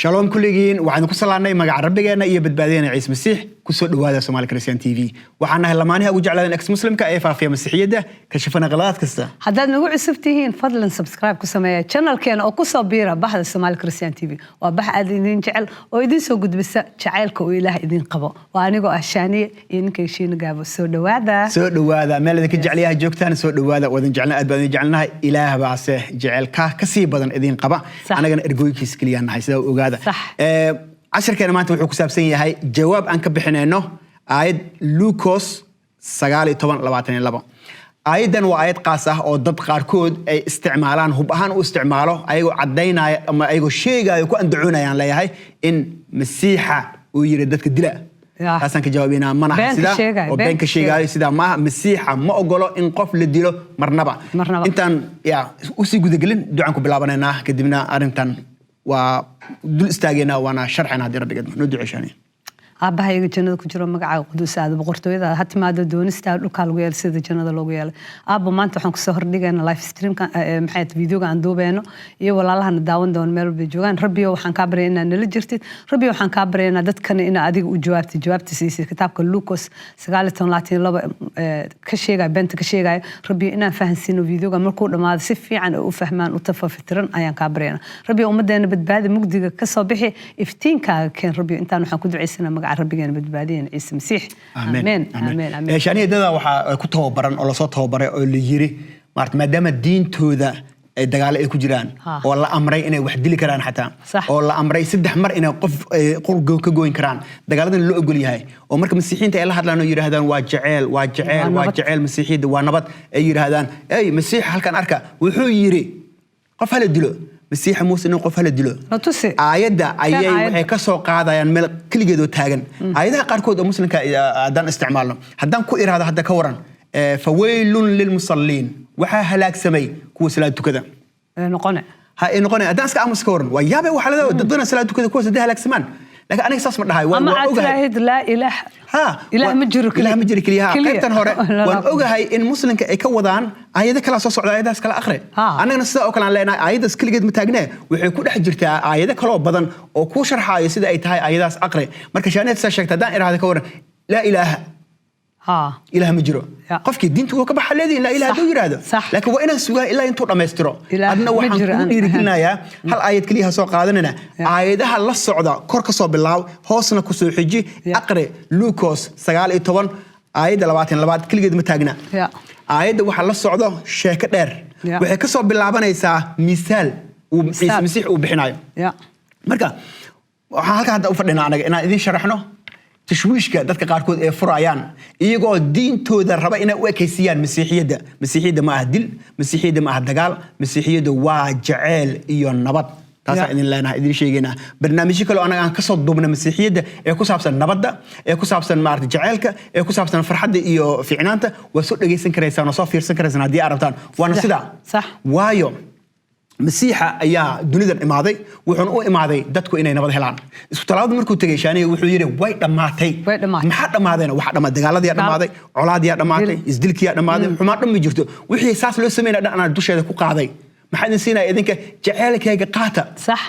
Shalom kulligiin. Waxaan ku salaannay magaca Rabbigeena iyo badbaadiyeena Ciise Masiix. Kusoo dhawaada Somali Christian TV. Waxaan nahay lamaanaha ugu jeclaadeen ex muslimka ee faafiya masiixiyadda, kashifana qaladaad kasta. Haddaad nagu cusub tihiin, fadlan subscribe ku sameeya channelkeena oo kusoo biira baxda Somali Christian TV. Waa bax aad idin jecel oo idin soo gudbisa jacaylka uu Ilaah idin qabo. Waa anigoo ah Shaaniye iyo ninkay Shiina Gaabo. Soo dhawaada. Soo dhawaada. Meel idinka jecelyaha joogtaan, soo dhawaada. Waa idin jecelna, aad baan idin jecelnahay. Ilaah baase jecelka ka sii badan idin qaba. Anagana ergooyinkiis keliyaan nahay, sidaa u ogaada. Casharkeena maanta wuxuu ku saabsan yahay jawaab aan ka bixinayno aayad Lucos 19:22. Aayaddan waa aayad qaas ah oo dad qaarkood ay isticmaalaan, hub ahaan u isticmaalo, ayagoo caddaynaya ama ayagoo sheegaayo, ku andacoonayaan leeyahay in Masiixa uu yiri dadka dila. Taasaan ka jawaabaynaa. Mana aha Been ka sidaa sheegaayo, oo been been ka ka sheegaayo. Sidaa maaha. Masiixa ma ogolo in qof la dilo marnaba. Marnaba. Intaan ya usii gudagelin, ducaan ku bilaabanaynaa, kadibna arrintan waa dul istaageynaa, waana sharxaynaa haddii Rabbiga noo duceeshaani. Aabbahayga jannada ku jiro, magacaaga quduus aada, boqortooyada ha timaado, doonistaada dhulkaa lagu yeelay sida jannada loogu yeelay. Aabbo, maanta waxaan kusoo hordhigaynaa live streamka, maxay tahay, videoga aan duubeyno iyo walaalahana daawan doono meel walba joogaan. Rabbiyo, waxaan kaa baryay inaad nala jirtid. Rabbiyo, waxaan kaa baryay inaad dadkana inaad adiga u jawaabtid, jawaabta siisid kitaabka Lucas 19:22 ka sheegaya, beenta ka sheegaya. Rabbiyo, inaan fahansiino videoga markuu dhammaado, si fiican ay u fahmaan, u tafafitiran ayaan kaa baryaynaa. Rabbiyo, ummaddeena badbaadi, mugdiga ka soo bixi, iftiinkaaga keen. Rabbiyo, intaan waxaan ku ducaysanaa magaca Rabbigeena badbaadiyeen Ciise Masiix. Amiin, amiin, amiin. Shaaniya, dada waxaa ku tababaran oo lasoo tababaray oo la yiri maarata, maadaama diintooda ay dagaalo ay ku jiraan oo la amray inay wax dili karaan xataa, oo la amray 3 mar inay qof qur ka goyn karaan, dagaaladan loo ogol yahay, oo marka masiixiinta ay la hadlaan oo yidhaahdaan waa jeceel, waa jeceel, waa waa nabad. Jeceel masiixiyadda waa nabad ay yidhaahdaan. Ey, Masiix halkan arka, wuxuu yiri qof hala dilo. Masiixa muuse nin qof hala dilo. Na tusi. Aayadda ayay aayadda. waxay ka soo qaadayaan meel keligeedoo taagan. Aayadaha qaarkood oo muslimka haddaan isticmaalno, haddaan ku iraahdo hadda ka waran, fawaylun lilmusalliin, waxaa halaagsamay kuwa salaad tukada. Ee, noqone. Ha ay noqonay haddaan iska aamus ka waran, waa yaabe, waxaa leedahay dad badan salaad tukada, kuwaas haddii halaagsamaan. Laakiin aniga saas ma dhahay. Ama waa aad ogahay. tiraahid laa ilaah Ha, ilaah ma jiro. Ilaah ma jiro keliya. Ha, Keliya. Qaybtan hore waan ogahay in muslimka ay ka wadaan aayado kala soo socda, aayadahaas kala akhri. Annagana sidaa oo kale aan leenahay, aayadaas keligeed ma taagnee, waxay ku dhex jirtaa aayado kaloo badan oo kuu sharxaayo sida ay tahay aayadahaas aqri. Marka Shaaniyad saa sheegta, haddaan iraahdo ka waran laa ilaaha, ilaah ma jiro, qofkii diinta wuu ka baxa leedihin laa ilaha hadduu yidhaahdo. Laakiin waa inaan sugaa ilaa intuu dhammaystiro. Ilaah Adna ma waxaan jiro kugu aan dhiirigelinayaa hal aayad keliya ha soo qaadanina. Aayadaha la socda kor ka soo bilaab, hoosna ku soo xiji. Aqri Lucos 19 aayadda 22. Keligeed ma taagna. Aayadda waxaa la socdo sheeko dheer. Waxay ka soo bilaabanaysaa misaal uu Ciise Misaal. Masiix uu bixinayo. Marka waxaan halkan hadda u fadhinaa anaga inaan idin sharaxno tashwiishka dadka qaarkood ee furayaan, iyagoo diintooda raba inay u ekaysiiyaan masiixiyadda. Masiixiyadda ma aha dil, masiixiyadda ma aha dagaal, masiixiyadda waa jaceyl iyo nabad. Taasaan idin leenahay, idin sheegaynaa. Barnaamijyo kale oo anaga aan kasoo duubnay masiixiyadda ee ku saabsan nabadda, ee ku saabsan maarata jaceylka, ee ku saabsan farxadda iyo fiicnaanta, waa soo dhegaysan karaysaan oo soo fiirsan karaysaan haddii aad rabtaan. Waana sidaa. Waayo, Masiixa ayaa dunidan imaaday, wuxuuna u imaaday dadku inay nabad helaan. Isku talaabada markuu tegey, Shaaniga, wuxuu yidhi way dhammaatay. Way dhammaatay. Maxaa dhammaadayna? Waxaa dhamaaday dagaaladiyaa, dhammaaday colaadiyaa, dhammaatay Dil. isdilkiyaa dhammaaday, xumaan dhan ma jirto. Wixii saas loo sameynaya dhan anaa dusheeda ku qaaday. Maxaa idin siinaya idinka? Jaceylkayga qaata.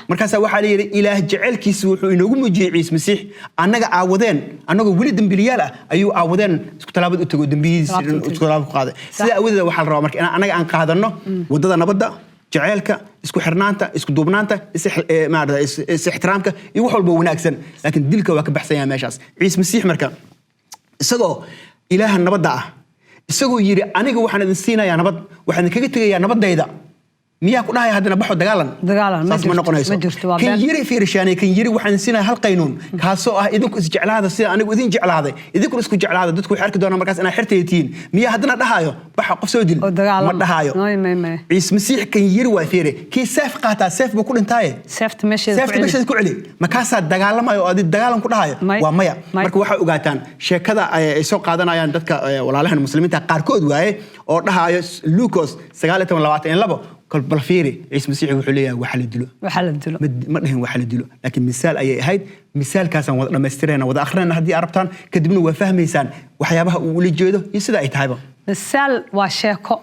Markaasaa waxaa la yidhi Ilaah jaceylkiisa wuxuu inoogu muujiyey Ciise Masiix annaga aawadeen, annagoo weli dembiliyaal ah ayuu aawadeen isku talaabad u tego, dembiyihiisa Talaabta u tegay. isku talaabad ku qaaday. Sidaa aawadeed waxaa la rabaa marka in annaga aan qaadanno waddada nabadda, jaceylka, isku xirnaanta, isku duubnaanta, maarata, is-ixtiraamka iyo wax walba wanaagsan. Laakiin dilka waa ka baxsan yahay meeshaas. Ciise Masiix marka, isagoo Ilaaha nabadda ah, isagoo yidhi aniga waxaan idin siinayaa nabad, waxaan idinkaga tegayaa nabaddayda, miyaa ku dhahaya haddana baxo dagaalan? Dagaalan, ma Saas ma jirto, noqonayso. ma jirto, waa Kan been. yiri fiirishaanay, kan yiri waxaan idin siinayaa hal qaynuun, kaasoo ah idinku isjeclaada sida anigu idin jeclaaday, idinkuna isku jeclaada, dadku waxay arki doonaan markaas inaa xertayda tihiin. Miyaa haddana dhahaayo baxa qof soo dil? Oo dagaalama. Ma dhahaayo. May, may, may. Ciise Masiix kan yiri waa fiire, kii seef qaataa seef buu ku dhintaaye. Seefta meesheeda ku Seefta celi. meesheeda ku celi. Markaasaa dagaalamayo oo adi dagaalan ku dhahayo? May. Waa maya. May. Marka waxay ogaataan sheekada ay soo qaadanayaan dadka walaalahan muslimiinta qaarkood waaye oo dhahaayo Lucas 19:22. Kol bal fiiri, Ciise Masiix wuxuu leeyahay waxa la dilo. Waxaa la dilo. Ma dhihin waxa la dilo, laakiin misaal ayay ahayd. Misaalkaasaan wada dhammaystirayna, wada akrinayna haddii aad rabtaan, kadibna waa fahmaysaan waxyaabaha uu ula jeedo iyo sida ay tahayba. Misaal waa sheeko,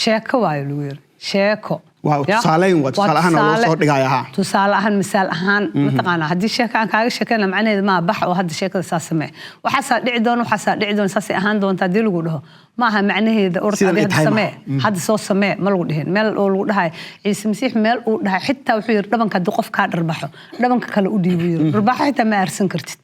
sheeko waayo lagu yiri sheeko. Waa Ya? tusaaleyn, waa tusaale ahaan oo loo soo dhigaya, ha. Tusaale ahaan, misaal ahaan, mataqaanaa, haddii sheeka aan kaaga sheekayna, macnaheedu maa bax oo hadda sheekada saas samee, waxaasaa dhici doona, waxaasaa dhici doona, saasay ahaan doonta haddii lagu dhaho, maaha macnaheeda orta Sidan ay hadda tahay samee, maaha. Hadda soo samee ma lagu dhihin. Meel oo lagu dhahay Ciise Masiix, meel uu dhahay xitaa, wuxuu yidhi dhabanka haddii qof kaa dharbaxo, dhabanka kale u dhiibu yiri. Dharbaxo xitaa ma aarsan kartid.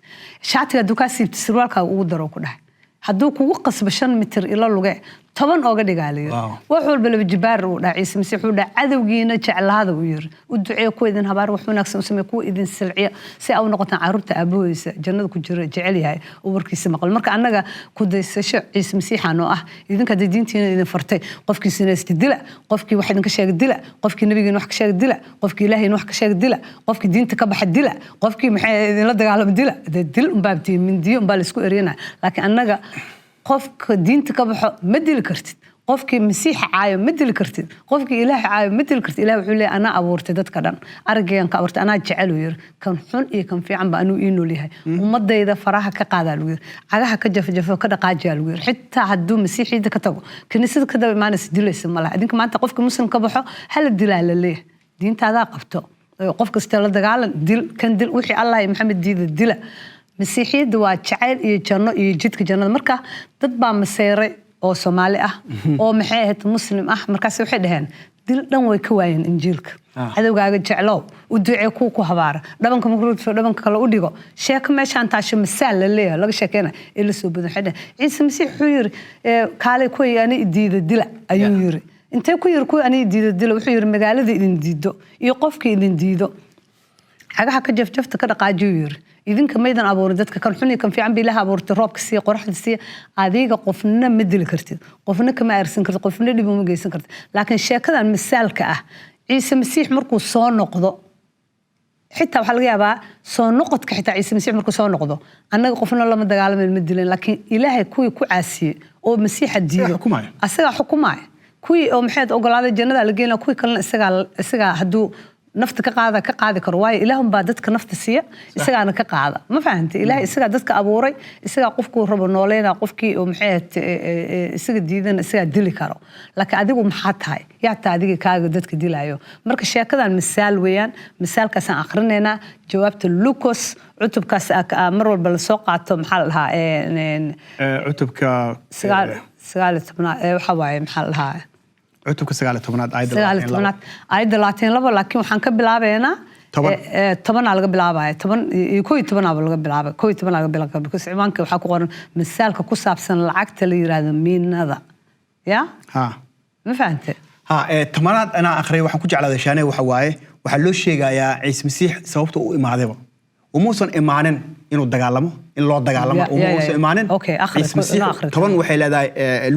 Shaatiga hadduu kaa siibto, sirwaalkaaga ugu daro ku dhahay. Hadduu kugu qasbo 5 mitir ila luge, 10 ooga dhigaa la yiri. Wax walba laba jibaar uu dhahay Ciise Masiix. Uu dhahay cadowgiina jeclaada, uu yiri, u duceeya kuwa idin habaar, wax wanaagsan u sameeya kuwa idin silciya, si aa u noqotaan carruurta aabbahoysa jannada ku jira jecel yahay oo warkiisa maqlo. Marka annaga ku daysasho Ciise Masiixa noo ah. Idinka haddii diintiina idin fartay qofkii sinaysta dila, qofkii wax idinka sheega dila, qofkii nabigiina wax ka sheega dila, qofkii Ilaahayna wax ka sheega dila, qofkii diinta ka baxa dila, qofkii maxay idinla dagaalama dila, dee dil unbaa tihiin, mindiyo unbaa la isku eryanaya. Laakiin annaga qofka diinta ka baxo ma dili kartid, qofkii Masiixa caayo ma dili kartid, qofkii Ilaahay caayo ma dili kartid. Ilaah wuxuu leeyahay, anaa abuurtay dadka dhan, aragaygan ka abuurtay, anaa jecel, uu yiri, kan xun iyo kan fiican ba anuu ii nool yahay. Ummadayda faraha ka qaadaa lagu yiri, cagaha ka jafjafo ka dhaqaajiyaa lagu yiri. Xitaa hadduu Masiixiyada ka tago, kiniisada ka daba imaanaysa dilaysa ma laha. Idinka maanta qofka Muslim ka baxo hala dilaa la leeyahay. Diintaadaa qabto qof kasta la dagaalan, dil kan, dil wixii Allah iyo Maxamed diida, dila. Masiixiyadda waa jacayl iyo janno iyo jidka jannada. Marka dad baa maseyray oo Soomaali ah oo maxay ahayd Muslim ah, markaas waxay dhaheen dil dhan way ka waayeen Injiilka. Cadowgaaga jeclow, u ducee kuwa ku habaara, dhabanka markuu dhabanka kale u dhigo. Sheeko meeshaan taasho masaal la leeyahay laga sheekeyna ee la soo badan, waxay dhaheen Ciise Masiix wuxuu yiri, kaalay kuwii ani diida dila ayuu yiri. Intee ku yiri kuwii ani diida dila? Wuxuu yiri magaalada idin diido iyo qofkii idin diido cagaha ka jafjafta ka dhaqaajiyu yiri. Idinka maydan abuurin dadka, kan xun iyo kan fiican ba Ilaah abuurtay, roobka siiya, qoraxda siiya. Adiga qofna ma dili kartid, qofna kama aarsan kartid, qofna dhib uma geysan kartid. Laakiin sheekadan misaalka ah, Ciise Masiix markuu soo noqdo, xitaa waxaa laga yaabaa soo noqodka, xitaa Ciise Masiix markuu soo noqdo, annaga qofna lama dagaalamayn, ma dilan. Laakiin Ilaahay kuwii ku caasiyey oo Masiixa diido xukumaya. Asagaa xukumaya. Kuwii oo maxayd ogolaaday jannada la geynaya, kuwii kalena isagaa hadduu nafta ka qaada ka qaadi karo, waayo Ilaahun baa dadka nafta siiya, isagaana ka qaada. Ma fahantay? Ilaahay isagaa dadka abuuray, isagaa qofkuu rabo nooleynaa, qofkii oo maxay ahayd isaga diidana isagaa dili karo. Laakiin adigu maxaa tahay? Yaa taa adiga kaaga dadka dilaayo? Marka sheekadan misaal weeyaan, misaalkaasaan akhrinaynaa. Jawaabta Lucas cutubkaas mar walba lasoo qaato, maxaa la dhahaa Cutubka 19aad waxaa waaye, maxaa la dhahaa? Cutubka 19aad, aayadda sagaal iyo 22. tobanaad aayadda 22. Laakiin waxaan ka bilaabeynaa 10. 10-aa laga bilaabaya, 10 iyo 11-aaba laga bilaabay, 11-aa laga bilaabay, because ciwaanka waxaa ku qoran misaalka ku saabsan lacagta la yiraahdo miinada ya. Ma fahante? Ha, 10-aad anaa akhriyay. Waxaan ku jeclaaday shaane waxa waaye, waxaa loo sheegayaa Ciise Masiix sababta u imaadayba. Umuusan imaanin inuu dagaalamo, in loo dagaalamo uma uusan imaanin. Okay, akhri, Ciise Masiix inoo akhri. 10 waxay leedahay,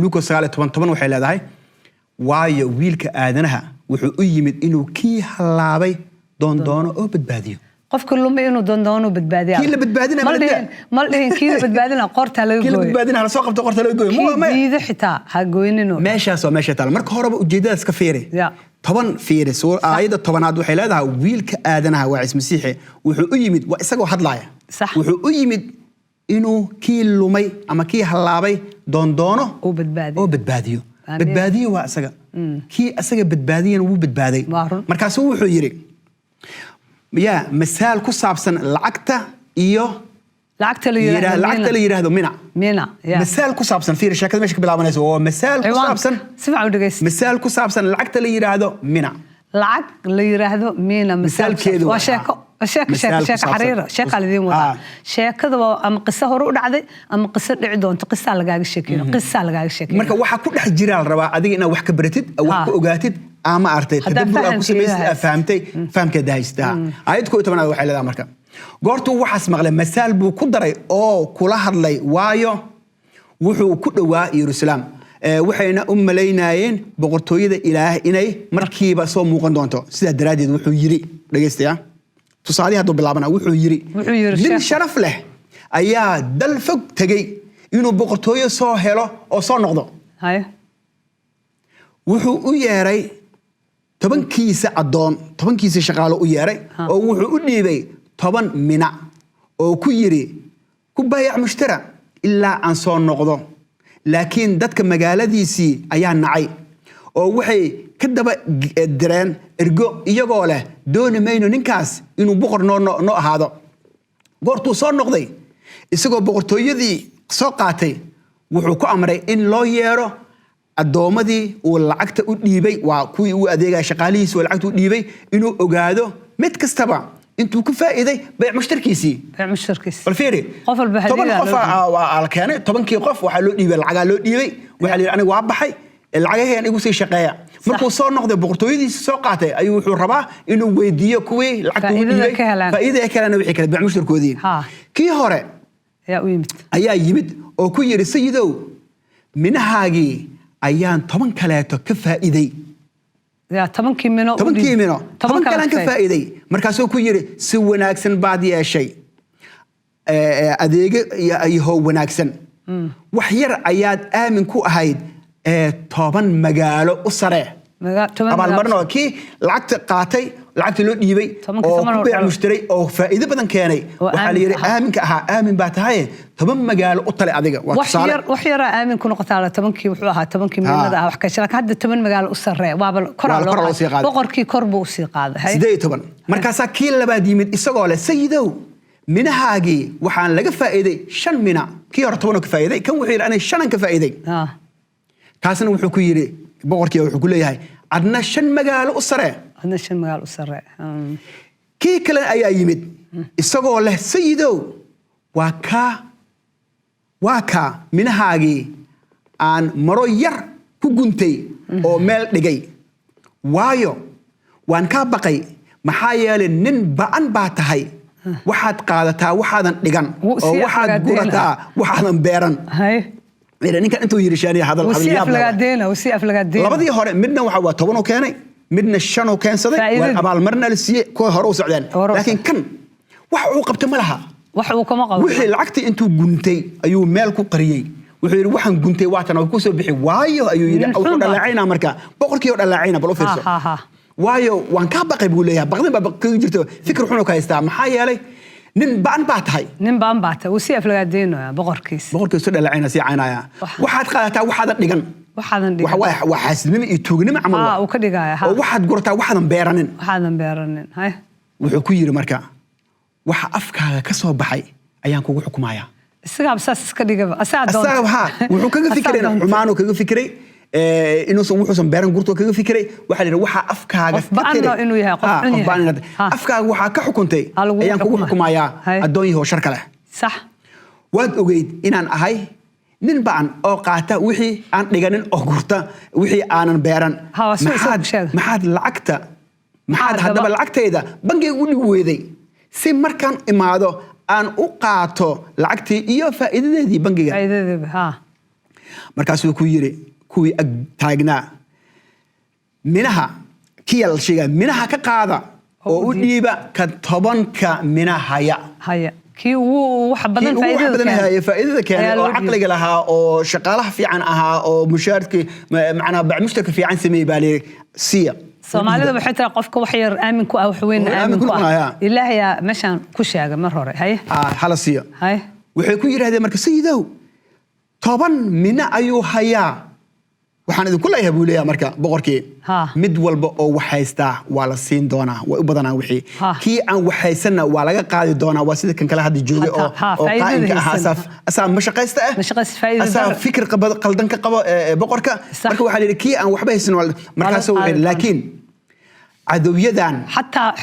Lucas 19:10 waxay leedahay, waayo wiilka aadanaha wuxuu u yimid inuu kii hallaabay doondoono oo badbaadiyo. Qofka lumay inuu doondoono badbaadiya. Kii la badbaadinaya ma ma la dhihin, ma dhihin kii la badbaadina qoortaa laga Kii la gooyo. badbaadina hala soo qabto, qorta laga gooyo. Kii diido xitaa ha goynino. Meeshaas waa meesha taal. Marka horeba ujeedadaas ka fiiri. 10 fiiri, aayadda 10-aad waxay leedahay, wiilka aadanaha waa Ciise Masiixe, wuxuu u yimid, waa isagoo hadlaaya, wuxuu u yimid inuu kii lumay ama kii hallaabay doondoono uu badbaadiyo. Oo badbaadiyo. Amiin. Badbaadiyo waa isaga. Kii isaga badbaadiyana wuu badbaaday. Waa run. Markaasuu wuxuu yidhi yaa masaal ku saabsan lacagta iyo lacagta la yiraahdo lacagta la yiraahdo mina. Mina ya. Masaal ku saabsan, fiiri sheekada meesha ka bilaabanayso, waa masaal ku ciwaanka saabsan si fiican u dhegeysta. Masaal ku saabsan lacagta la yiraahdo mina. Lacag la yiraahdo mina, masaal ku Misaalkeedu saabsan. Waa waa- sheeko, waa sheeko, sheeko, Misaal ku sheeko saabsan. xariira, sheekaa lidiin wadaa. Sheekada waa ama qiso hore u dhacday ama qiso dhici doonto, qisaa lagaaga sheekeeyo, qisaa lagaaga sheekeeyo. Marka waxaa ku dhex jira la rabaa adiga inaad wax ka baratid, wax ka ogaatid ama artay Haddaa tadabbur aad ku fahamkeeda samaysid, aad haysid. fahamtay, fahamkeeda haystaa. Aayad 11-aad waxay leedahay, marka goortuu waxaas maqlay, masaal buu ku daray oo kula hadlay, waayo wuxuu ku dhowaa Yeruusalaam, waxayna u malaynayeen boqortooyada Ilaah inay markiiba soo muuqan doonto. Sidaa daraaddeed wuxuu yiri, dhegaystayaa, tusaalihii hadduu bilaabana, wuxuu yiri, Wuxuu yiri, nin sheekh. sharaf leh ayaa dal fog tegey inuu boqortooyo soo helo oo soo noqdo. Haye. Wuxuu u yeeray 10-kiisa addoon, 10-kiisa shaqaalo u yeeray, oo wuxuu u dhiibay 10 mina oo ku yidhi, ku baayac mushtara ilaa aan soo noqdo. Laakiin dadka magaaladiisii ayaa nacay. Oo waxay ka daba direen ergo iyagoo leh, "Dooni mayno ninkaas inuu boqor noo ahaado." Goortuu soo noqday isagoo boqortooyadii soo qaatay, wuxuu ku amray in loo yeero addoommadii uu lacagta u dhiibay, waa kuwii uu adeegaya, shaqaalihiisi uu lacagta u dhiibay, inuu ogaado mid kastaba intuu ku faa'iiday bayc mushtarkiisii. Bayc mushtarkiis. Bal fiiri. Qof walba 10 hadiyadaa qof loo aa la keenay. 10-kii qof waxaa loo dhiibay, lacagaa loo dhiibay. Waxaa la yidhi, "Aniga waa baxay, lacagaheen igu sii shaqeeya." Markuu soo noqday, boqortooyadiisa soo qaatay, ayuu wuxuu rabaa inuu weydiiyo kuwii lacagta u Faa'iidada dhiibay ka helaan. Faa'iidada ay ka helaan, wixii kale, bayc mushtarkoodii. Kii hore ayaa u yimid. Ayaa yimid oo ku yidhi, "Sayidow, minahaagii ayaan 10 kaleeto ka faa'iiday." Yaa 10-kii mino u 10-kii dhiibay. mino 10 kale kalean ka faa'iiday. Markaasuu ku yidhi, "Si wanaagsan baad yeeshay, adeego yahow wanaagsan. Wax yar ayaad aamin ku ahayd, ee 10 magaalo u sare." 10 Abaalmarin magaalo. Oo kii lacagta qaatay, lacagta loo dhiibay 10-kii oo 10 ku beec oo mushtaray oo faa'iido badan keenay, oo waxaa la aaminka yidhi, ahaa. "Aaminka ahaa, aamin baa tahay, 10 magaalo u tale adiga." Waa Wax tusaale. yar, wax yaraa aamin ku noqotaa la 10-kii wuxuu ahaa 10-kii miinada ah wax ka laakiin hadda 10 magaalo u sarreeya waaba koraa Waa loo kor loo sii qaaday. qaaday. Boqorkii kor buu usii qaaday. Hay. 18. Markaasaa kii labaad yimid isagoo leh, "Sayidow, minahaagii waxaan laga faa'iiday shan mina." Kii hore 10 oo ka faa'iiday, kan wuxuu yidhi, "Aniga shanan ka faa'iiday." Kaasna wuxuu ku yidhi, boqorkii wuxuu ku leeyahay, "Adna shan magaalo u sare." Adna shan magaalo u sarreeya. Kii kale ayaa yimid isagoo leh, "Sayidow, waa kaa minahaagii aan maro yar ku guntay oo meel dhigay, waayo waan kaa baqay, maxaa yeelay nin ba'an baa tahay. Waxaad qaadataa waxaadan dhigan Wuu oo sii waxaad aflagaadeena. gurataa waxaadan beeran." Mira, ninkan intuu yidhi shaaniya hadal Wuu hadal sii yaab leh. aflagaadeena, wuu sii aflagaadeena. Labadii hore midna waxa waa 10 uu keenay, midna shan uu keensaday. Faa'iidadii. Waa abaalmarina la siiyey, kuwa hore u socdeen. Hore u Laakiin kan wax uu qabta ma laha. Wax uu kama qabo. Wixii lacagtii intuu guntay ayuu meel ku qariyey. Wuxuu yidhi, "Waxaan guntay waatan oo kusoo bixi waayo," ayuu yidhi. Nin xun Wuxuu baa. dhaleecaynaa marka boqorkii oo dhaleecayna. Bal u fiirso. Ha, ha, ha. "Waayo waan kaa baqay," buu leeyahay. Baqdin baa kaga jirto, fikir xun oo ka haystaa, maxaa yeelay nin ba'an baa tahay. Nin baan baata, wuu sii aflagaadeynaya boqorkiis. Boqorkii soo dhaleecayna, sii caynaya. "Waxaad qaadataa waxaadan dhigan." Waxaadan dhigan. Waxa waaye waa xaasidnimo iyo tuugnimo camal waa. Uu ka dhigaya, ha. Oo waxaad gurataa waxaadan beeranin. Waxaadan beeranin, hay. Wuxuu ku yidhi marka, "Waxa afkaaga ka soo baxay ayaan kugu xukumayaa." Isagaaba saas iska dhigaba, asagaa doonta. Asaga ha wuxuu kaga Asagaa fikiray doonta. Xumaanuu kaga fikiray, inuusan wuxuusan beeran gurtoo kaga fikiray. Waxaa la yidhi, "Waxa afkaaga Qof ba'an oo inuu yahay, qof Ha, xun qof yahay. ba'an inaad- afkaaga waxaa ka xukuntay Ha lagugu ayaan kugu xukuma. xukumayaa, addoon yahow sharka leh. Waad ogeyd inaan ahay nin ba'an oo qaata wixii aan dhiganin oo gurta wixii aanan beeran. Ha, waa sida isagu sheegay. Maxaad lacagta maxaad Haddaba- haddaba lacagtayda bangiga u dhigi weyday, si markaan imaado aan u qaato lacagtii iyo faa'iidadeedii bangiga?" Faa'iidadeeda, ha. Markaasuu ku yidhi kuwii ag taagnaa, "Minaha kiya la sheegaa, minaha ka qaada oo u dhiiba ka 10-ka mina haya." Haya, kii ugu wax badan Kii ugu wax faa'iidada badan keenay. haya, faa'iidada keenay Ayaa oo loo dhiibay. caqliga lahaa oo shaqaalaha fiican ahaa oo mushaarkii macnaa mushtarka fiican sameeyey baa layidhi siiya. Soomaalida waxay tiraa, qofka wax yar aamin ku ah, wax weyn Aamin aamin ku ku ah. noqonaya. Ilaahayaa meeshaan ku sheegay mar hore, haye. Ah, hala siiyo. Haye. Waxay ku yidhahdeen marka, "Sayidow, 10 mina ayuu hayaa." "Waxaan idinku leeyahay," buu leeyahay marka boqorkii, "mid walba oo wax haystaa waa la siin doonaa, way u badanaa wixii. Kii aan wax haysanna waa laga qaadi doonaa." Waa sida kan kale hadda joogay oo oo faa'iidada qaa'inka ahaa. haysan. Asaa mashaqaysta ah. Mashaqaysta, faa'iido Asaa daro. fikir qaldan ka qabo boqorka. Marka waxaa la yidhi, kii aan waxba haysan markaasuu qaadi wuxuu yidhi, doonaa. laakiin cadowyadan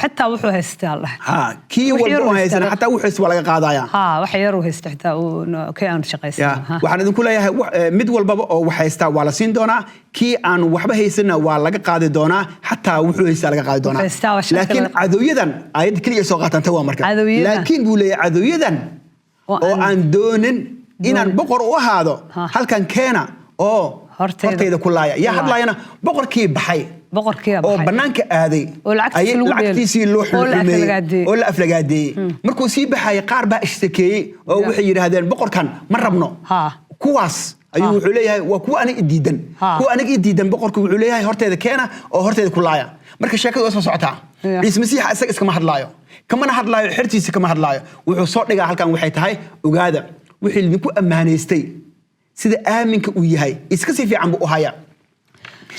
Xataa wuxuu haystaa la Ha, kii Wax yar walba oo uu haysan haystaa. xataa wuxuu haysta waa laga qaadayaa. Ha, wax yar uu haysta xitaa uu kii aan shaqaysan. Waxaan idinku leeyahay, mid walbaba oo wax haystaa waa la siin doonaa, kii aan waxba haysanna waa laga qaadi doonaa, xataa wuxuu haystaa laga qaadi doonaa. Haystaa waa shaki Laakiin cadowyadan aayadda keliya soo qaataan ta waa marka. Cadowyadan. "Laakiin," buu leeyahay, "cadowyadan Oo oo aan doonin inaan doonin. boqor u ahaado, halkan keena oo hortayda ku laaya." Yaa ku laaya. hadlaayana? Boqorkii baxay Boqorkii oo baxay. bannaanka aaday. Oo lacagtiisii lagu dheelay. Lacagtiisii loo Oo la xumeeyey. aflagaadeeyey. Oo la aflagaadeeyey. Markuu sii baxayay qaar baa ishtakeeyey oo waxay yidhaahdeen, "Boqorkan ma rabno." Kuwaas ayuu wuxuu leeyahay, waa kuwa aniga i diidan. Kuwa aniga i diidan, boqorku wuxuu leeyahay, horteeda keena oo horteeda ku laaya. Marka sheekadu waa soo socotaa. Ciise Masiixa isaga iskama hadlaayo, kamana hadlaayo xertiisa, kama hadlaayo. Wuxuu soo dhigaa halkan waxay tahay, ogaada wixii idinku ammaanaystay sida aaminka uu yahay iska sii fiican buu u hayaa.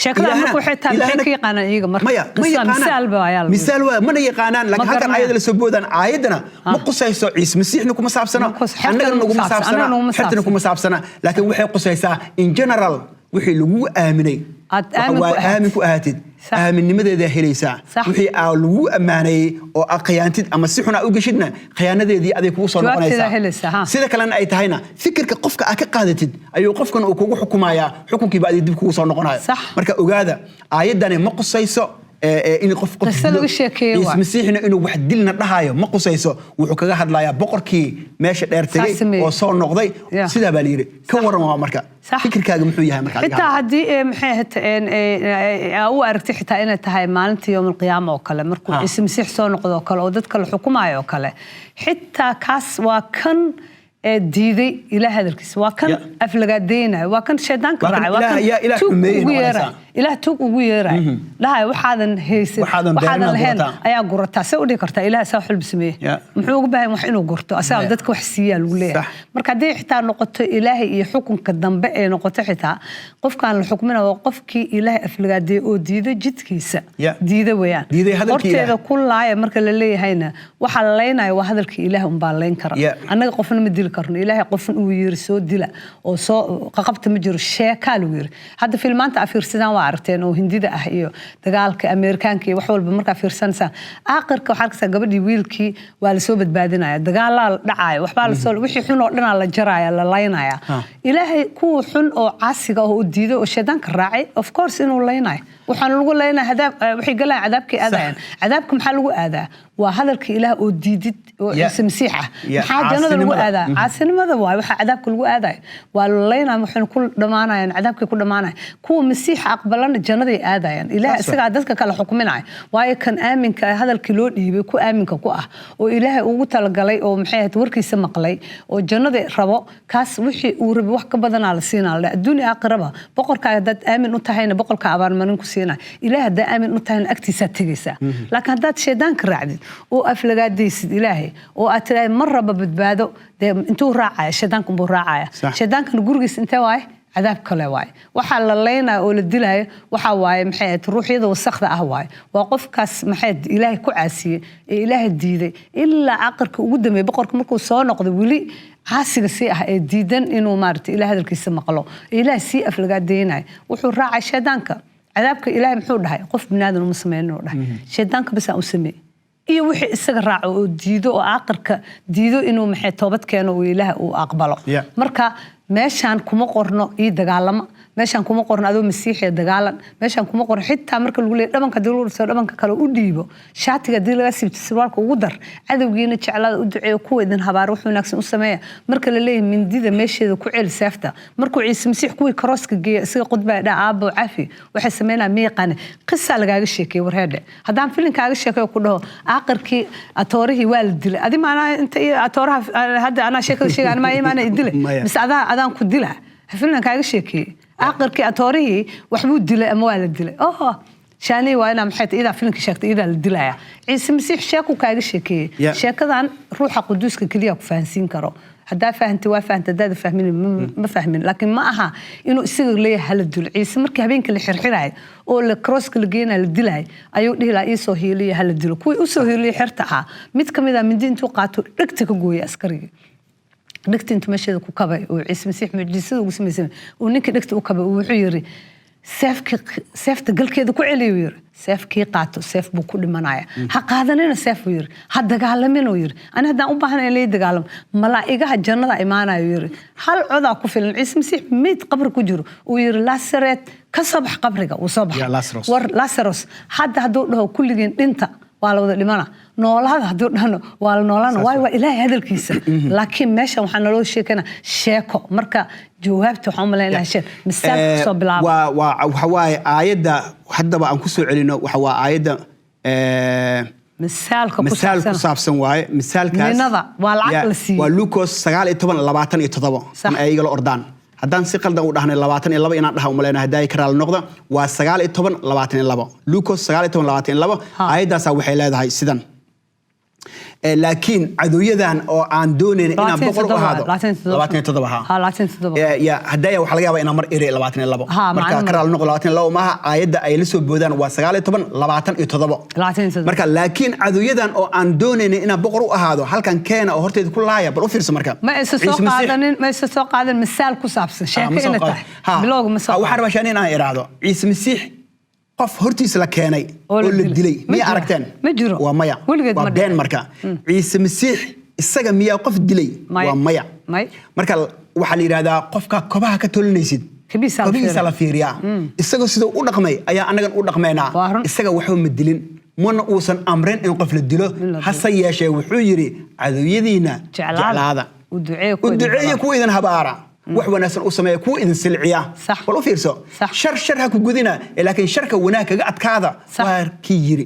Sheekada marka waxay tahay, maxay ka yaqaanaan iyaga marka? Maya, ma Qisa yaqaanaan. Misaal ba ayaa lagu Misaal waa mana yaqaanaan, laakiin Ma halkan garanayaan. aayadda la soo boodaan, aayaddana ma qusayso, Ciise Masiixna kuma saabsana, Ma xertana annagana kuma naguma saabsana, saabsana, annagana naguma xertana saabsana. kuma saabsana, laakiin waxay qusaysaa in general wixii lagu aaminay. Aad Waxa aamin ku waa ahaatid. aamin ku ahaatid, aaminnimadeeda helaysaa. Wixii aa lagu ammaaneeyey oo aa khiyaantid ama si xun aa u geshidna, khiyaanadeedii aday kugu soo Jawaabteeda noqonaysaa. helaysaa, ha. Sida kalena ay tahayna, fikirka qofka aa ka qaadatid ayuu qofkan uu kugu xukumayaa, xukunkiiba adig dib kugu soo noqonayo. Marka ogaada, aayaddani ma qusayso in qof Qiso dilo. lagu sheekeeye Ciise waay. Masiixna inuu wax dilna dhahayo ma qusayso. Wuxuu kaga hadlayaa boqorkii meesha dheer tegey Saas sameeyey. oo soo noqday. Sidaa baa la yidhi. Ka waran waa marka, fikirkaaga muxuu yahay marka adiga? Xitaa haddii maxay ahayd, aa u aragtay xitaa inay tahay maalinta yowm alqiyaama oo kale, markuu Ciise Masiix soo noqdo oo kale oo dadka la xukumayo oo kale, xitaa kaas waa kan diiday Ilaah hadalkiisa, waa kan aflagaadeynayo, waa kan shaydaanka Waa kan raacay, waa kan Ilaah tuug xumeeyey ugu noqonaysaa. yeerayo, Ilaah tuug ugu yeerayo, dhahay waxaadan haysan, Waxaadan waxaadan beerina lahayn gurataa. ayaa gurataa. See u dhihi kartaa Ilaah saa xulbi sameeye? Muxuu uga baahan wax inuu gurto asaga? Dadka wax siiyaa lagu leeyahay. Marka haddii xitaa noqoto Ilaahay iyo xukunka dambe ee noqoto, xitaa qofkaan la xukmina waa qofkii Ilaahay aflagaadeeyey oo diiday jidkiisa. Diida weeyaan. Diiday hadalkii Horteeda Ilaah. ku laaya marka la leeyahayna, waxaa la laynaya waa hadalkii Ilaah unbaa layn kara. Annaga qofna ma dili karno. Ilaahay qofna uu yiri soo dila oo soo qaqabta ma jiro. Sheekaa lagu yiri. Hadda filmaanta aa fiirsadaan waa aragteen oo Hindida ah iyo dagaalka Ameerikaanka iyo wax walba markaa fiirsanaysaan, aakhirka waxaa arkaysaa gabadhii wiilkii waa lasoo badbaadinaya, dagaalaa la dhacaya, waxbaa lasoo, wixii xun oo dhanaa la jaraya, la laynaya. Ilaahay kuwa xun oo caasiga ah oo diiday oo shaydaanka raacay, of course inuu laynayo. Waxaana lagu laynaya hadaab, waxay galayaan cadaabkay aadayaan. Cadaabka maxaa lagu aadaa? Waa hadalka Ilaah oo diidid oo Ciise Masiix ah. Maxaa jannada lagu Caasinimada. aadaa? Caasinimada waay waxaa cadaabka lagu aadayo. Waa la laynaya, waxayna ku dhamaanayaan cadaabkay ku dhamaanayaan. Kuwa Masiixa aqbalana jannaday aadayaan. Ilaah Saas waay. isagaa dadka kala xukuminaya, waayo kan aaminka ah, hadalkii loo dhiibay ku aaminka ku ah oo Ilaahay ugu talagalay oo maxay ahayd warkiisa maqlay oo jannada rabo, kaas wixii uu rabay wax ka badanaa la siinaa la adduun iyo aakhiraba. Boqorkaaga haddaad aamin u tahayna, boqorka abaalmarin ku siinaya. Ilaah haddaa aamin u tahayna, agtiisaad tegaysaa. Laakiin haddaad shaydaanka raacdid oo aflagaadaysid Ilaahay oo aad tiraahid mar raba badbaado, dee intuu raacaya? Shaydaanka unbuu raacaya. Shaydaankana gurigiisa intee waaye? Cadaab kale waaye. Waxaa la leynaya oo la dilaayo waxaa waaye, maxay ahayd, ruuxyada wasakhda ah waaye. Waa qofkaas, maxay ahayd, Ilaahay ku caasiyey ee Ilaahay diiday ilaa aqarka ugu dambeeyay, boqorka markuu soo noqday weli caasiga sii ah ee diidan inuu maaragtay Ilaah hadalkiisa maqlo ee Ilaahay sii aflagaadeynayo, wuxuu raacay shaydaanka. Cadaabka Ilaahay muxuu dhahay? Qof biniaadan uma sameynin uu dhahay, shaydaanka bas aan u sameeyey iyo wixii isaga raaco oo diido oo aakhirka diido inuu maxay toobad keeno oo Ilaah uu aqbalo. Marka meeshaan kuma qorno ii dagaalama, meeshaan kuma qorno adoo Masiixiya dagaalan, meeshaan kuma qorno. Xitaa marka lagu leeyahay dhabanka hadii lagu dhufto dhabanka kale u dhiibo, shaatiga hadii laga siibto sirwaalka ugu dar, cadowgiina jeclaada, u duceeyo kuwa idin habaar, wax wanaagsan u sameeya marka la leeyahay, mindida meesheeda ku celi seefta. Markuu Ciise Masiix kuwii karooska geeya, isaga qudbaa dhaa, "Aabbo, cafi, waxay sameynaa ma yaqaane." Qisaa lagaaga sheekeeyey. Warheedhe, haddaan filinkaaga sheekeeyo ku dhaho aakhirkii atoorihii waa la dilay, adi maanaa inta iyo atooraha hadda anaa sheekada sheegay maa imaana i dilay? Maya. Mise adaa adaan ku dila? Filan kaaga sheekeeyey, aakhirkii atoorihii waxbuu dilay ama waa la dilay? Oho, shaanii waa inaa, maxay tahay, idaa filimka sheegtay, idaa la dilaya. Ciise Masiix sheeku kaaga sheekeeyey. Sheekadan Ruuxa Quduuska keliya ku fahansiin karo. Haddaa fahantay waa fahantay, haddaada fahmin ma fahmin. Laakiin ma aha inuu isaga leeyahay hala dilo Ciise. Markii habeenka la xirxirayo oo la crosska la geenayo la dilayo ayuu dhihi lahaa iisoo hiiliya, hala dilo. Kuwii usoo hiiliyay xerta ahaa mid ka mid ah mindi intuu qaato dhegta ka gooyay askarigii. Dhegta intuu meesheeda ku kabay oo Ciise Masiix mucjisada ugu samaysay uu ninkii dhegta u kabay, uu wuxuu yiri seefkii, seefta galkeeda ku celiyo, yiri seefkii qaato seef buu ku dhimanaya, ha qaadanina seef, buu yiri, ha dagaalamin, uu yiri. Ani haddaan u baahanayn in lay dagaalamo, malaa'igaha jannada imaanayo, yiri, hal codaa ku filan. Ciise Masiix meyd qabri ku jiro uu yiri, "Lasaret, ka soo bax qabriga," wuu soo baxay. Ya, Lazarus. War Lazarus hadda hadduu dhaho kulligeen dhinta, waa la wada dhimana. Noolaada hadduu dhahno, waa la noolaana. Waayo waa Ilaahay hadalkiisa. Laakiin meeshan waxaa naloo sheekana sheeko. Marka jawaabta waxaan u malayn lahaa sheek misaalka kasoo bilaaba. Waa waxa waaye aayadda haddaba aan ku soo celino, waxa waa aayadda misaalka ku misaal ku saabsan. saabsan waaye misaalkaas. Ninada, waa lacag la siiyey. Waa Lucas 19:27. Kan ay igala ordaan haddaan si qaldan u dhahnay, 22 inaan dhaha umaleyna, haddaa ka raali noqda. Waa 19:22, Lucas 19:22. Aayaddaasaa waxay leedahay sidan. Laakiin cadowyadan oo aan doonayn inaan boqor u ahaado. 27, ha. Ha, 27. Ya, hadaya waxaa laga yaabaa inaan mar iri 22. Ha, marka macno ka raali noqo, 22 maaha. Aayadda ay la soo boodaan waa 19 27. 27. Marka laakiin cadowyadan oo aan doonaynin inaan boqor u ahaado, halkan keena oo horteeda ku laaya. Bal u fiirso marka. Ma aysan soo Ciise Masiix- qaadanin, ma aysan soo qaadanin misaal ku saabsan Ah, sheeko ma soo inay qaadin. tahay. Ha. Bilowga ma soo Ha, waxaan rabaa shaan inaan iraahdo Ciise Masiix qof hortiisa la keenay oo oo la la dilay. dilay Ma miyaa jiro. aragteen? Ma jiro. Waa maya. Weligeed waa ma been. dhicin. Marka Ciise Masiix isaga miyaa qof dilay? Maya. Waa maya. May. Marka waxaa la yidhahdaa qofka kobaha ka tolinaysid Kabihiisa la kabihiisa la fiiriyaa. Isagoo siduu u dhaqmay ayaa annagan u dhaqmaynaa. Waa run. Isaga waxba ma dilin, mana uusan amrin in qof la dilo. In la dilo. Hase yeeshee wuxuu yidhi cadowyadiina jeclaada. Jeclaada. U duceeya u kuwa idin duceeya habaara. kuwa idin habaara, wax wanaagsan u sameeya kuwa idin silciya. Bal u fiirso. Shar shar ha ku gudina, laakiin sharka wanaag kaga adkaada. Waa kii yiri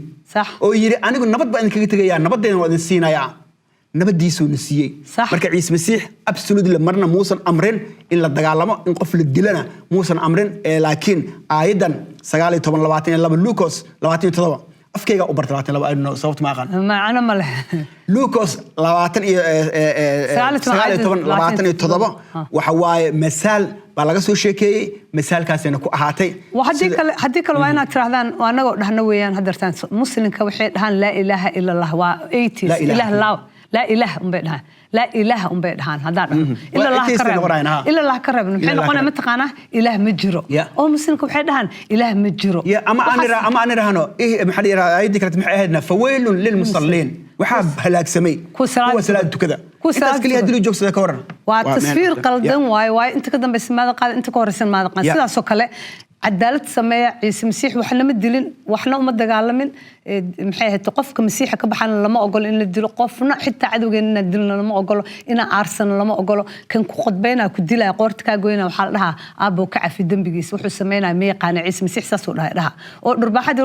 oo yiri anigu nabad baan idinkaga tegayaa, nabaddeena waa idin siinayaa. Nabadiisuuna siiyey. Marka Ciise Masiix absolutely marna muusan amrin in la dagaalamo, in qof la dilana muusan amrin. Laakiin aayaddan 19 22, Lucas 27, afkayga u barta 22, I don't know, sababta ma aqaan. Macno ma leh. Lucas labaatan iyo 19, 19 27. Waxa waaye masaal baa laga soo sheekeeyey, masaalkaasina ku ahaatay. Waa haddii kale, haddii kale waa inaad tirahdaan, waa anagoo dhahno weeyaan. Haddartaan muslimka waxay dhahaan laa ilaaha ila Allah, waa atheist. Laa ilaaha ilaah illa. Laa laa ilaah unbay dhahaan, laa ilaaha unbay dhahaan. Haddaan dhahno ila Waa Allah atheist ka bay reebno, noqonayaan, ha. ila Allah ka reebno, maxay Ila Allah ka noqonaya? reebno. Mataqaanaa, ilaah ma jiro. Oo muslimka waxay dhahaan ilaah ma jiro. Ya, ama aan ama aan idhaahno eh maxaa la yidhahdaa aayaddii kaleet maxay ahaydna? Fawaylun lilmusalliin, waxaa halaagsamay kuwa salaad kuwa salaad tukada. Kuwa intaas salaad keliya tukada. haddii loo joogsada, ka waran? Waa tasfiir qaldan waaye. Waaye inta ka dambaysa maada qaad, inta ka horeysan maada qaad. Sidaasoo kale cadaalad sameeya. Ciise Masiix waxna ma dilin, waxna uma dagaalamin. Maxay ahayd, qofka masiixa ka baxana lama ogolo in la dilo qofna, xitaa cadowgeena inaan dilno lama ogolo, inaan aarsano lama ogolo. Kan ku qodbaynaa, ku dilaya, qoorta kaa goynaya, waxaa la dhahaa aabbow ka cafi dembigiisa, wuxuu sameynaya ma yaqaana. Ciise Masiix saasuu dhahay dhaha oo dhurbaaxadii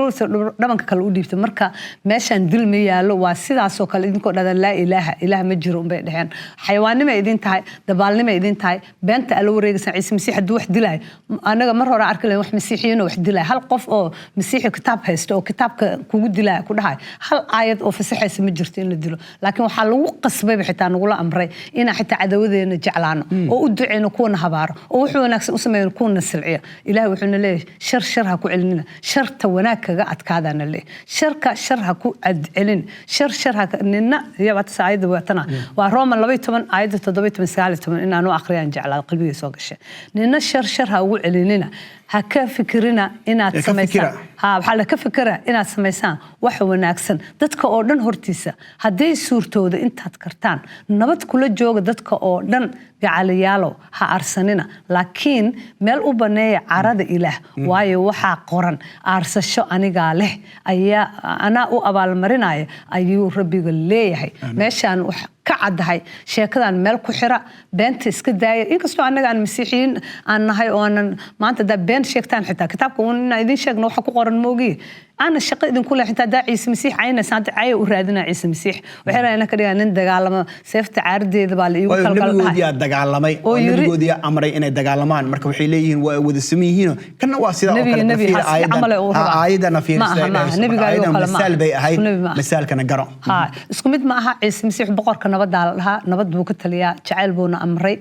dhabanka kale u dhiibtay. Marka meeshaan dil ma yaalo. Waa sidaasoo kale idinkoo dhahda laa ilaaha, ilaah ma jiro unbay dheheen. Xayawaannimay idin tahay, dabaalnimay idin tahay, beenta ala wareegaysan. Ciise Masiix hadduu wax dilaayo, anaga mar hore arki lahayn wax masiixiyiin oo wax dilaya. Hal qof oo masiixi kitaab haysta oo kitaabka kugu dilaya ku dhahay, hal aayad oo fasaxaysa ma jirto in la dilo. Laakiin waxaa lagu qasbayba, xitaa nagula amray inaan xitaa cadawadeena jeclaano oo u duceyno kuwana habaaro oo wuxuu wanaagsan u sameeyno kuwana silciyo. Ilaah wuxuuna leeyahay shar shar ha ku celinina, sharta wanaag kaga adkaadana leeyahay. Sharka shar ha ku celin, shar shar ha nina yabaata. Aayadda waatana waa Roma 12 aayadda 17 19, inaan u akhriyaan jeclaa, qalbigay soo gashay. Nina shar shar ha ugu celinina, ha ka fikirina inaad Ka samaysaan fikira. Ha, waxaa la ka fikira inaad samaysaan wax wanaagsan dadka oo dhan hortiisa. Hadday suurtooda, intaad kartaan nabad kula jooga dadka oo dhan. Gacaliyaalow, ha aarsanina, laakiin meel u baneeya carada Ilaah, waayo waxaa qoran aarsasho anigaa leh, ayaa anaa u abaalmarinaya ayuu Rabbiga leeyahay. Meeshaan wax ka caddahay sheekadan meel ku xira, beenta iska daaya. Inkastoo annaga aan masiixiyiin aan nahay oo aanan maanta haddaa been sheegtaan, xitaa kitaabka uun inaan idin sheegno waxa ku qoran moogiye, aana shaqo idinku leh. Xitaa haddaa Ciise Masiix caynaysa, hadda caya u raadinaa Ciise Masiix, waxay rabaan inaan ka dhigaa nin dagaalama, seefta caaradeeda baa la iigu waayo talgala dhahay. Nabigoodiyaa dagaalamay oo oo nabigoodiyaa amray inay dagaalamaan. Marka waxay leeyihiin waa wada siman yihiin, kanna waa sidaa oo Nebiga- kale. nebi Fiir xas- aayadan- camal ay u ha, rabaan. aayadana fiir. Ma aha, ma aha. Nebiga ayagoo aayadan kale ma aha. masaal bay ahayd. Isku nebi ma aha. Masaalkana garo. Ha, isku mid ma aha. Ciise Masiix boqorka nabaddaa la dhahaa, nabad buu ka taliyaa, jacayl buuna amray.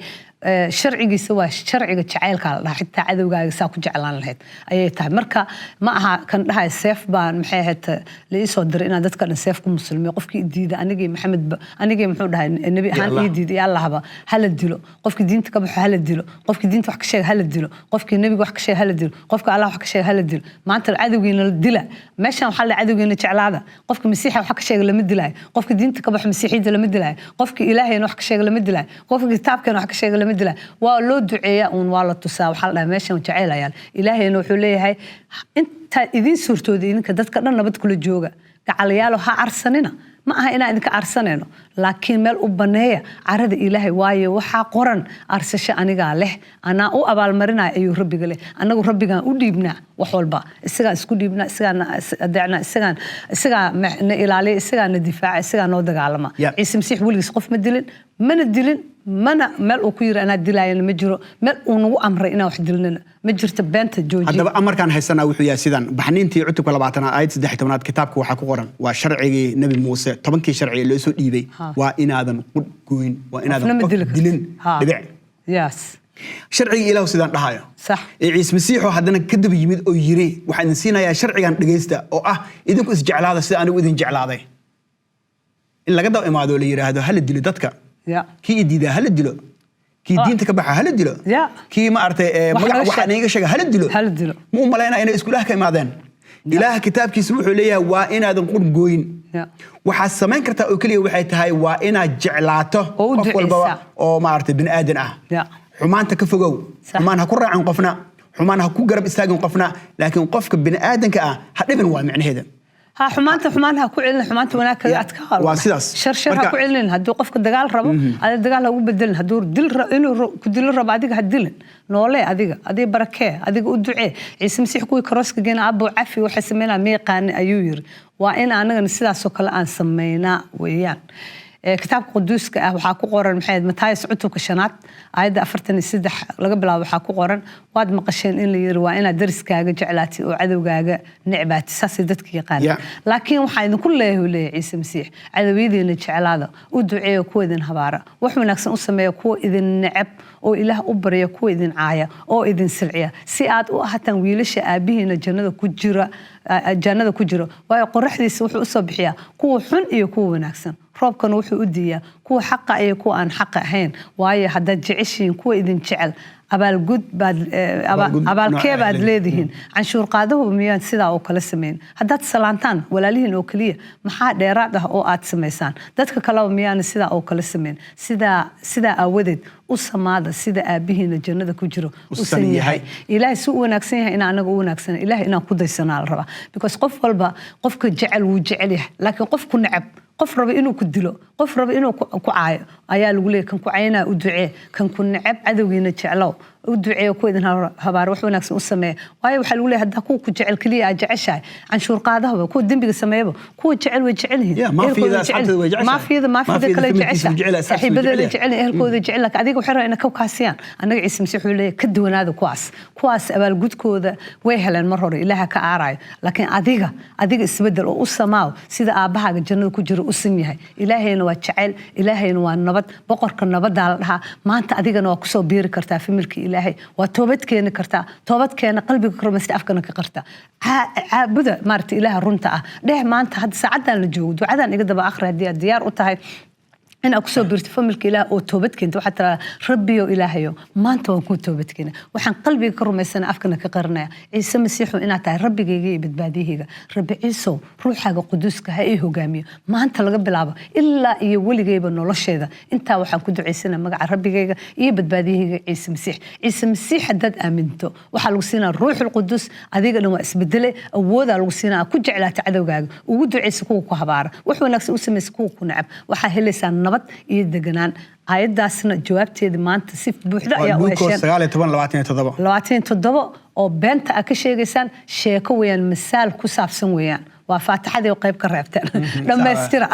Sharcigiisa waa sharciga jacaylka la dhahaa, xitaa cadowgaaga saa ku jeclaan lahayd ayay tahay. Marka ma aha kan dhahay seef baan, maxay ahayd, la ii soo diray inaan dadka dhan seef ku muslimiyo. Qofkii i diida anigii Maxamed anigii muxuu dhahay nebi ahaan Allah. ii diida iyo Allahba hala dilo. Qofkii diinta ka baxo hala dilo, qofkii diinta wax ka sheega hala dilo, qofkii nebiga wax ka sheega hala dilo, qofka Allah wax ka sheega hala dilo. Maanta cadowgiina la dila. Meeshan waxaa la cadowgiina jeclaada. Qofka masiixa wax ka sheega lama dilaayo, qofka diinta ka baxo masiixiyadda lama dilaayo, qofka ilaahayna wax ka sheega lama dilaayo, qofka kitaabkeena wax ka sheega lama dilaayo. Waa loo duceeyaa uun, waa la tusaa. Waxaa la dhahaa meeshan jacayl ayaan. Ilaahayna wuxuu leeyahay intaa idiin suurtooda idinka dadka dhan nabad kula jooga. Gacalayaalo, ha aarsanina. Ma aha inaan idinka aarsanayno, laakiin meel u baneeya carada Ilaahay, waayo waxaa qoran aarsasho anigaa leh, anaa u abaalmarinaya ayuu Rabbiga leh. Annagu Rabbigaan u dhiibnaa wax walba, isagaan isku dhiibnaa, isagaan adeecnaa, isagaan isagaa na ilaaliya, isagaa na difaaca, isagaa noo dagaalama. Ciise Masiix weligiis qof ma dilin, mana dilin. Mana meel uu ku yiri anaa dilaayana ma jiro, meel uu nagu amray inaan wax dilnana ma jirto. Beenta joojiya. Haddaba amarkaan haysanaa wuxuu yahay sidan: Baxniintii cutubka 20aad, aayad 13aad, kitaabka waxaa ku qoran, waa sharcigii Nebi Muuse, 10kii sharci ee loo soo dhiibay, waa inaadan qudh goyn, waa Qofna inaadan ma qof dili kartid. dilin, dhibic. Sharcigii Ilaahu sidaan dhahayo, ee Ciise Masiixoo haddana ka daba yimid oo yiri, "Waxaan idin siinayaa sharcigan, dhegaysta, oo ah idinku isjeclaada sida anigu idin jeclaaday," in laga daba imaado oo la yidhaahdo hala dilo dadka, kii i diidaa hala dilo, kii diinta ka baxa hala dilo, kii ma aragtay Wax magac naga waxaa sheeg. iiga sheega hala dilo. Hala dilo. Ma u malaynaa inay isku ilaah ka imaadeen? Ilaah kitaabkiisa wuxuu leeyahay waa inaadan qur gooyin. Waxaad samayn kartaa oo keliya waxay tahay waa inaad jeclaato Oo u qof walbaba duceysaa. oo maaragtay bini aadan ah. Xumaanta ka fogow. Xumaan ha ku raacin qofna, xumaan ha ku garab istaagin qofna, laakiin qofka bini aadanka ah ha dhibin, waa micnaheeda. Ha xumaanta xumaan ha ku celin, xumaanta wanaag kaga adkaa. Waa sidaas. Shar shar ha ku celin. Hadduu qofka dagaal rabo, adiga dagaal ha ugu bedelin. Hadduu dil inuu ku dilo rabo, adiga ha dilin. Noolee adiga, adiga barakee, adiga u ducee. Ciise Masiix kuwii karooska geena, "Abbo, cafi, waxay sameynaa ma yaqaani," ayuu yiri. Waa in anagana sidaasoo kale aan sameynaa weeyaan. Kitaabka quduuska ah waxaa ku qoran, maxay ahayd, Mataayas cutubka 5aad, aayadda 43 laga bilaabo, waxaa ku qoran: "Waad maqasheen in la yiri waa inaad dariskaaga jeclaatid oo cadowgaaga necbaatid." Saasay dadka yaqaanaan. "Laakiin waxaa idinku leeyahay," uu leeyahay Ciise Masiix, "cadowiyadiina jeclaada, u duceeya kuwa idin habaara, wax wanaagsan u sameeya kuwa idin neceb, oo Ilaah u barya kuwa idin caaya oo idin silciya, si aad u ahataan wiilasha aabihiina jannada ku jira, jannada ku jira. Waayo, qoraxdiisa wuxuu usoo bixiyaa kuwa xun iyo kuwa wanaagsan, roobkana wuxuu u diiyaa kuwa xaqa iyo kuwa aan xaqa ahayn. Waayo, haddaad jeceshihiin kuwa idin jecel, abaalgud baad Abaalgud abaalkee nooc baad ah. leedihiin? Canshuur qaadahu miyaan sidaa oo kale samayn? Haddaad salaantaan walaalihiin oo keliya, maxaa dheeraad ah oo aad samaysaan? Dadka kaleba miyaana sidaa oo kale samayn? Sidaa aawadeed u samaada sida aabihiina jannada ku jiro u u san san yahay. yahay." Ilaahay si u wanaagsan yahay in anaga u wanaagsana, Ilaahay inaan ku daysanaa la rabaa, because qof walba qofka jecel wuu jecel yahay, laakiin qof ku neceb, qof raba inuu ku dilo, qof raba inuu ku caayo ayaa lagu leeyahay kan ku caynaa u ducee, kan ku neceb. Cadowgiina jeclow, u duceeyo kuwa idin habaar, wax wanaagsan u sameeya. Waayo, waxaa lagu leeyahay haddaa kuwa ku jecel keliya aad jeceshahay, canshuur qaadahaba, kuwa dembiga sameeyaba, kuwa jecel way jecel yihiin. Yeah, maafiyada Ehelkooda way jecel asxaabteeda way jeceshahay. Maafiyada Maafiyada kale familkiisa jeceshahay. wuu jecel yahay, asxaabtiisa wuu Saaxiibadeeda jecel yahay. jecel, ehelkooda jecel, laakiin adiga waxay rabaan inay ka kaasiyaan. Annaga Ciise Masiix wuxuu leeyahay ka duwanaada kuwaas. Kuwaas abaalgudkooda way heleen mar hore, Ilaaha ka aarayo, laakiin adiga isbedel oo u samaaw sida aabbahaaga jannada ku jiro u san yahay. Ilaahayna waa jecel, Ilaahayna waa nabad, boqorka nabaddaa la dhahaa. Maanta adigana waa kusoo biiri kartaa family-ka Ilaahay, waa toobad keeni kartaa. Toobad keena, qalbiga ka rumaysta, afkana ka qarta. Caabuda maaragta Ilaaha runta ah. Dheh maanta, hadda saacadan la joogo, ducadan iga daba akhri haddii aad diyaar u tahay inaad kusoo biirto family-ka Ilaah oo toobad keento. Waxaad tiraa: "Rabbiyo Ilaahayo, maanta waan kuu toobad keena. Waxaan qalbiga ka rumaysana, afkana ka qarinaya Ciise Masiixu inaad tahay Rabbigayga iyo badbaadiyahayga. Rabbi Ciisow, ruuxaaga quduuska ha ii hogaamiyo maanta laga bilaabo ilaa iyo weligayba nolosheeda intaa. Waxaan ku ducaysanaa magaca Rabbigayga iyo badbaadiyahayga Ciise Masiix." Ciise Masiix haddaad aaminto, waxaa lagu siinaa Ruuxul Quduus. Adiga dhan waa isbedele, awoodaa lagu siinaa ku jeclaata cadowgaaga, ugu ducaysa kuwa ku habaara, wax wanaagsan u samaysa kuwa ku necab. Waxaa helaysaa nabad iyo deganaan. Aayaddaasna jawaabteeda maanta si buuxda ayaa u Luukos hesheen. 19:27. 27 oo beenta aad ka sheegaysaan sheeko weeyaan, masaal ku saabsan weeyaan. Waa faatixadii oo qayb ka reebteen, dhammaystira.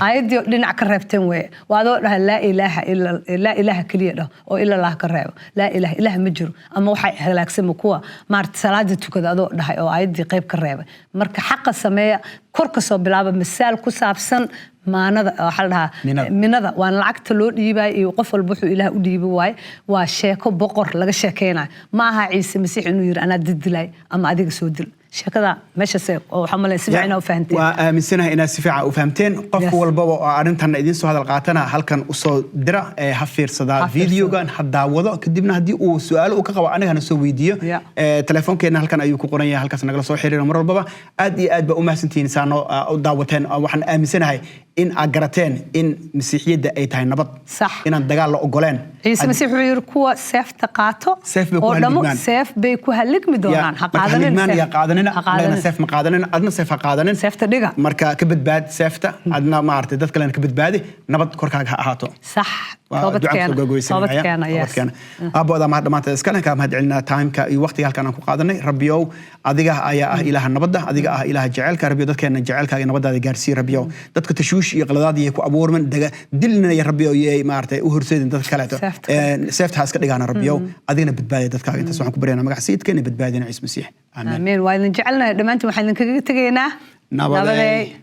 Aayaddii oo dhinac ka reebteen weeye. Waa adoo dhaha laa ilaaha illa, laa ilaaha keliya dhah oo ila Allah ka reebo. Laa ilaaha, ilaah ma jiro, ama waxay halaagsama kuwa maarata salaada tukada, adoo dhahay oo aayaddii qayb ka reebay. Marka xaqa sameeya, kor ka soo bilaaba. Masaal ku saabsan maanada waxaa la dhahaa Minada. Minada waana lacagta loo dhiibayo iyo qof walba wuxuu Ilaah u dhiibi waaye. Waa sheeko boqor laga sheekeynayo. Ma aha Ciise Masiix inuu yiri anaa did dilay ama adiga soo dil. Sheekada meeshaas oo waxaa malaya si fiican u fahanteen. Waa aaminsanahay inaad si fiican u fahamteen. Qof walbaba oo arrintan idiin soo hadal qaatana, halkan usoo dira ee ha fiirsadaa Ha fiirsado. videogan, ha daawado, kadibna haddii uu su-aalo uu ka qabo anigana soo weydiiyo. Telefoonkeena halkan ayuu ku qoran yahay, halkaas nagala soo xiriira mar walbaba. Aad iyo aad baa u mahadsantihiin saa noo u daawateen. Waxaan aaminsanahay in aad garateen in Masiixiyadda ay tahay nabad, inaan dagaal la ogoleen. Ciise Masiix wuxuu yiri kuwa seefta qaato Seef bay ku oo dhamo halligmaan. seef bay ku halligmi doonaan. Ha Marka qaadanin halligmaan seef. yaa qaadanina. Ha Annagana qaadanin. seef ma qaadanin, adna seef ha qaadanin. Seefta dhiga. Marka ka badbaad seefta, adna maaragtay dad kalena ka badbaadi, nabad korkaaga ha ahaato. Toobad keena. Toobad keena, yes. Aabbooda mahad dhammaanteed iskale kaa mahad celinaa timeka iyo waqtiga halkaan aan ku qaadanay. Rabbiyow, adiga ayaa ah Ilaaha nabadda, adiga ah Ilaaha jaceylka. Rabbiyow, dadkeena jaceylkaaga iyo nabadaada gaarsii. Rabbiyow, dadka tashwiish iyo qaladaad iyo ku abuurman daga dilna iyo Rabbiyow yay maaragtay u horseedin dadka kaleeto. Seefta. Seefta ha iska dhigaana. Rabbiyow, adigana badbaadiya dadkaaga. Intaas waxaan ku baryaynaa magaca Sayidkeena, badbaadina Ciise Masiix. Aamen. Aamiin. Waa idin jecelnahay dhammaantiin. Waxaan idinkaga tegaynaa Nabaday. Nabaday.